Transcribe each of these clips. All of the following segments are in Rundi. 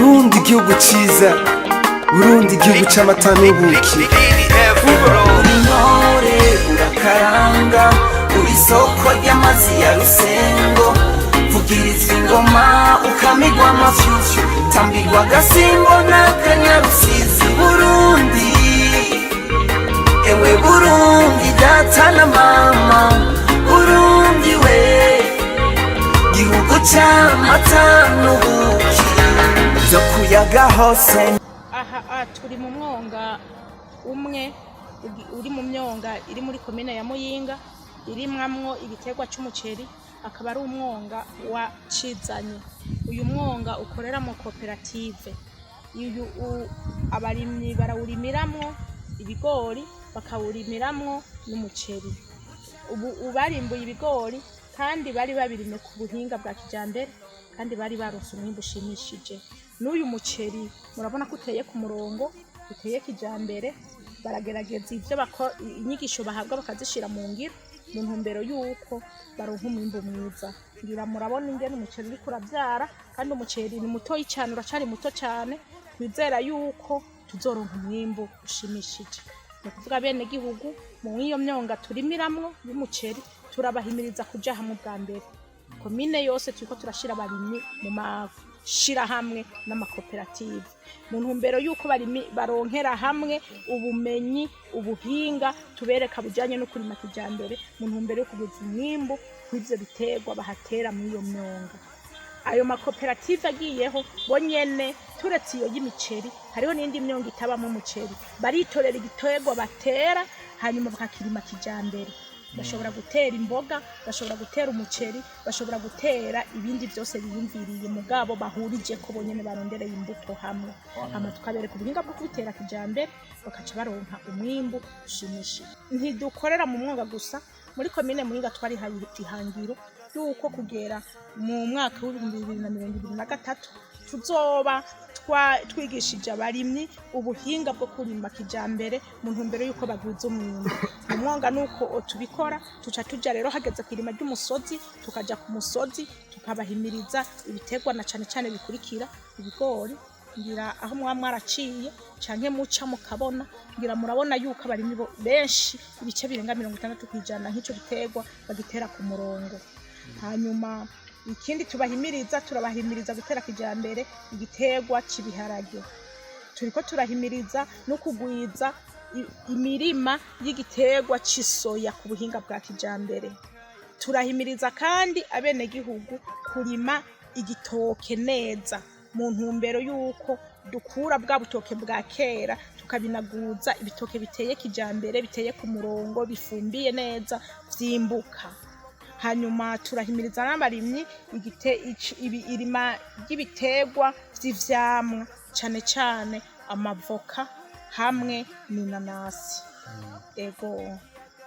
Burundi, igihugu ciza, Burundi, igihugu c'amata n'ubuki. Uri intore, urakaranga, uri isoko ry'amazi ya Rusengo. Vugirizwa ingoma ukamigwa amafyufyu, tambigwa agasimbo n'akanyarusizi. Burundi, ewe Burundi, data na mama, Burundi we, gihugu c'amata n'ubuki, vyo kuyaga hose. Aha turi mu mwonga umwe uri mu myonga iri muri komine ya Muyinga irimwamwo igiterwa c'umuceri, akaba ari umwonga wa Cizanye. Uyu mwonga ukorera mu koperative. Uyu abarimyi barawurimiramwo ibigori, bakawurimiramwo n'umuceri. Ubu barimbuye ibigori kandi bari babirimye ku buhinga bwa kijambere, kandi bari baronse umwimbu ushimishije. N'uyu muceri murabona ko uteye ku murongo, uteye kijambere. Baragerageza ivyo inyigisho bahabwa bakazishira mu ngiro mu ntumbero y'uko baronka umwimbu mwiza. Ngira murabona ingene umuceri uriko uravyara, kandi umuceri ni mutoyi cane, uracari muto cane. Twizera yuko tuzoronka umwimbu ushimishije. Ni ukuvuga bene gihugu mu iyo myonga turimiramwo y'umuceri, turabahimiriza kuja hamwe. Ubwa mbere komine yose turiko turashira abarimyi mu mashirahamwe n'amakoperative mu ntumbero y'uko barimi baronkera hamwe ubumenyi, ubuhinga tubereka bujanye no kurima kijambere, mu ntumbero yo kugwiza umwimbu w'ivyo biterwa bahatera muri iyo myonga. Ayo makoperative agiyeho bo nyene, turetse iyo y'imiceri, hariho n'indi myonga itabamwo umuceri. Baritorera igiterwa batera, hanyuma bakakirima kijambere. Bashobora gutera imboga, bashobora gutera umuceri, bashobora gutera ibindi byose biyumviriye, mugabo bahurije ko bonyene barondereye imbuto hamwe, hama tukabereka ubuhinga bwo kubitera kijambere, bakaca baronka umwimbu ushimishije. Ntidukorera mu mwonga gusa. Muri komine Muyinga twarihaye ihangiro yuko kugera mu mwaka w'2023 tuzoba twigishije abarimyi ubuhinga bwo kurima kijambere mu ntumbero y'uko bagwiza umwimbu. Mu mwonga nuko tubikora. Tuca tuja rero hageze kw'irima ry'umusozi, tukaja ku musozi tukabahimiriza ibiterwa na cane cane bikurikira ibigori. Ngira aho mwaba mwaraciye canke muca mukabona, ngira murabona yuko abarimyi benshi, ibice birenga 60%, nk'ico giterwa bagitera ku murongo. Hanyuma ikindi tubahimiriza, turabahimiriza gutera kijambere igiterwa c'ibiharage. Turiko turahimiriza no kugwiza imirima y'igiterwa c'isoya ku buhinga bwa kijambere. Turahimiriza kandi abenegihugu kurima igitoke neza mu ntumbero y'uko dukura bwa butoke bwa kera, tukabinaguza ibitoke biteye kijambere, biteye ku murongo, bifumbiye neza, vyimbuka. Hanyuma turahimiriza n'abarimyi irima ry'ibiterwa vy'ivyamwa, cane cane amavoka hamwe n'inanasi. Ego,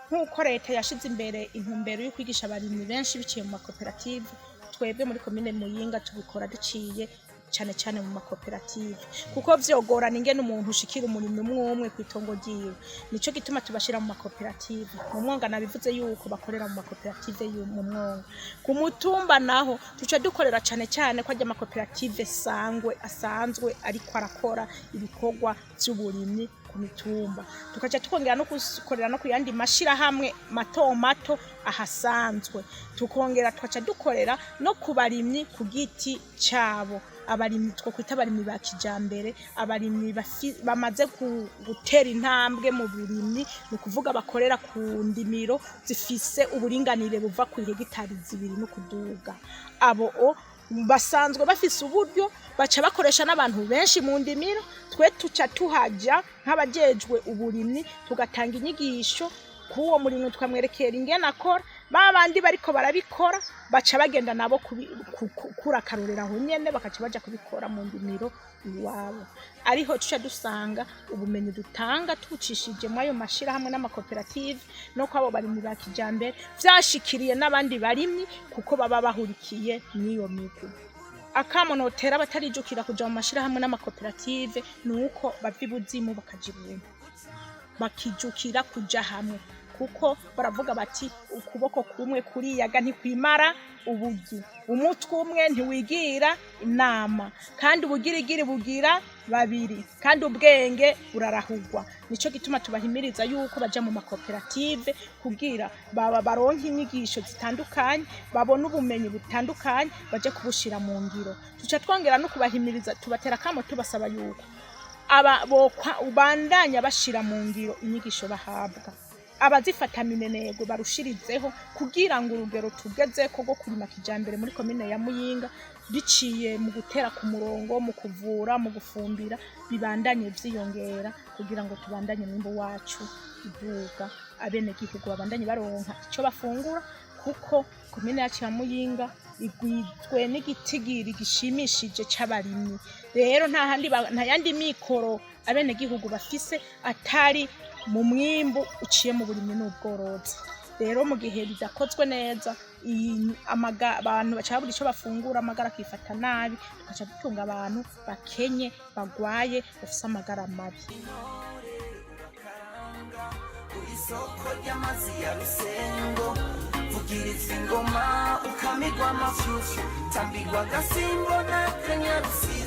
nk'uko leta yashize imbere intumbero yo kwigisha abarimyi benshi biciye mu makoperative, twebwe muri komine Muyinga tubikora duciye cane cane mu makoperative, kuko vyogorana ingene umuntu ushikira umurimyi umwe umwe kw'itongo ryiwe. Nico gituma tubashira mu makoperative. Mu mwonga nabivuze yuko bakorera mu makoperative yo mu mwonga. Ku mutumba naho tuca dukorera cane cane ko arya makoperative sangwe asanzwe ariko arakora ibikorwa vy'uburimyi ku mitumba, tukaca twongera no gukorera no ku yandi mashirahamwe mato mato ahasanzwe, tukongera tukaca dukorera no ku barimyi ku giti cabo, abarimyi twokwita abarimyi ba kijambere, abarimyi bamaze gutera intambwe mu burimyi, ni ukuvuga bakorera ku ndimiro zifise uburinganire buva ku hegitari 2 no kuduga. Abo o basanzwe bafise uburyo, baca bakoresha n'abantu benshi mu ndimiro. Twe tuca tuhaja nk'abajejwe uburimyi, tugatanga inyigisho k'uwo murimyi, tukamwerekera ingene akora. Ba bandi bariko barabikora baca bagenda nabo kura akarorero aho nyene, bakaca baja kubikora mu ndimiro iwabo. Ariho tuca dusanga ubumenyi dutanga tubucishije muri ayo mashirahamwe n'amakoperative no kw'abo barimyi ba kijambere vyashikiriye n'abandi barimyi, kuko baba bahurikiye mw'iyo migwi. Akamo notera abatarijukira kuja mu mashirahamwe n'amakoperative ni uko bava ibuzimu bakaja ibuntu, bakijukira kuja hamwe, kuko Kuko baravuga bati: "Ukuboko kumwe kuriyaga ntikwimara ubugi, umutwe umwe ntiwigira inama, kandi ubugirigiri bugira babiri, kandi ubwenge burarahugwa." Nico gituma tubahimiriza yuko baja mu makoperative kugira baba baronke inyigisho zitandukanye, babone ubumenyi butandukanye, baje kubushira mu ngiro. Tuca twongera no kubahimiriza, tubatera akamo, tubasaba yuko aba bokwa ubandanya bashira mu ngiro inyigisho bahabwa, abazifata minenegwe barushirizeho, kugira ngo urugero tugezeko rwo kurima kijambere muri komine ya Muyinga, biciye mu gutera ku murongo, mu kuvura, mu gufumbira, bibandanye vyiyongera, kugira ngo tubandanye umwimbu wacu uduga, abenegihugu babandanye baronka ico bafungura. Kuko komine yacu ya Muyinga igwizwe n'igitigiri gishimishije c'abarimyi. Rero nta handi nta yandi mikoro abenegihugu bafise atari mu mwimbu uciye mu burimyi n'ubworozi. Rero mu gihe bidakozwe neza, abantu baca babura ico bafungura, amagara akifata nabi, tugaca dutunga abantu bakenye, bagwaye, bafise amagara mabi. Isoko ry'amazi ya Rusengo, vugirizwa ingoma ukamigwa amafyufyu, tambigwa agasimbo n'akanyarusi.